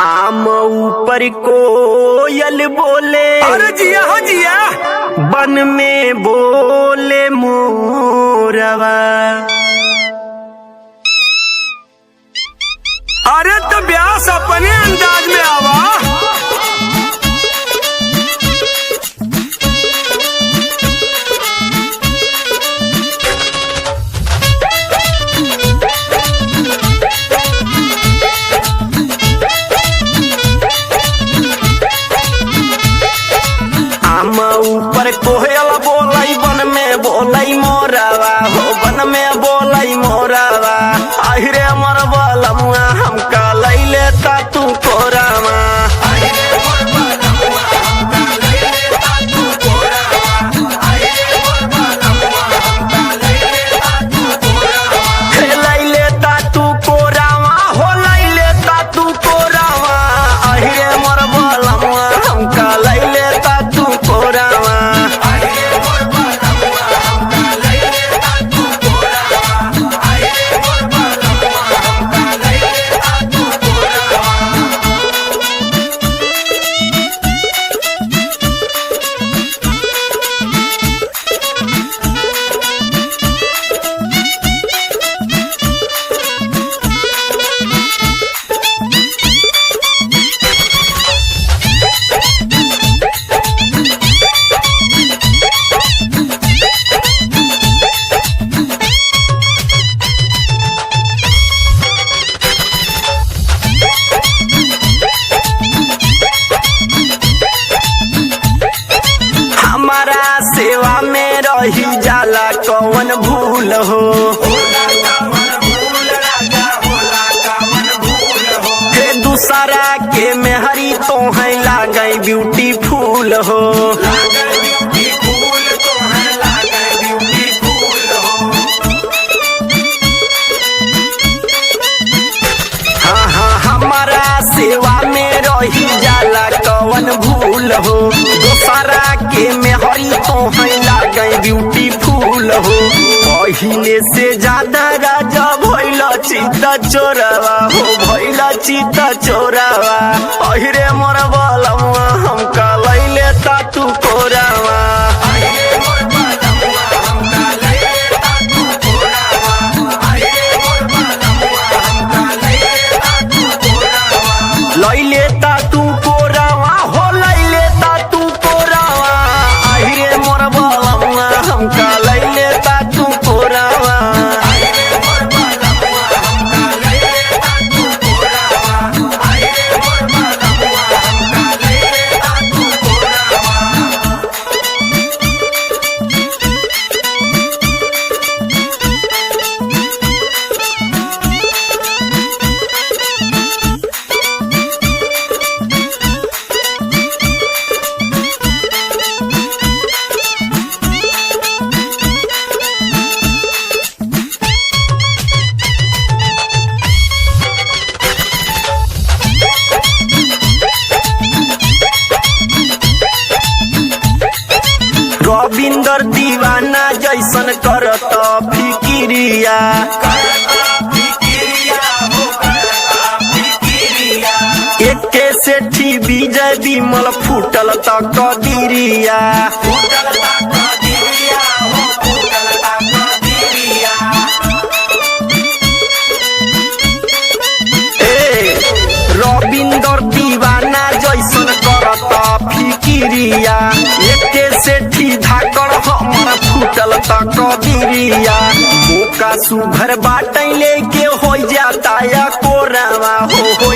आम ऊपर कोयल बोले, अरे जिया हो जिया। बन में बोले मोरवा। अरे तो ब्यास अपने अंदाज में आवा। आम ऊपर कोयल बोलै, बन में बोलै मोरवा, हो बन में बोलै मोरवा। अहिरे मोर बलमुआ हमका लैले ता तू कोरावा। हे लैले ता तू कोरावा, हो लैले ता तू कोरावा। अहिरे मोर बलमुआ हमका लैले ता तू कोरावा। हमारा सेवा में रही जाला कौन भूल हो। हे दूसरा के मेहरी तो है लागई ब्यूटीफुल हो। हाँ हाँ, हमारा सेवा में रही जाला कौन भूल हो। दोसरा के मेहरी तो है लागई ब्यूटीफुल हो। पहिले से ज्यादा राजा भइल चिता चोरावा, हो भइल चिता चोरावा। अहिरे मोर बलमुआ हमका लैले ता तू कोरावा। लैले ता तू कोरावा, हो लैले ता तू कोरावा। अहिरे मोर बलमुआ हमका लैले ता तू कोरावा। रविंदर दीवाना जैसन करत फिकिरिया। एके सेठी विजय विमल फूटल त कदिरिया। ए रविंदर दीवाना जैसन करत फिकिरिया। एके सेठी धाकड़ हमर फूटल त कदिरिया। मौका सुघर बाटै लेके हो जाता या कोरावा, हो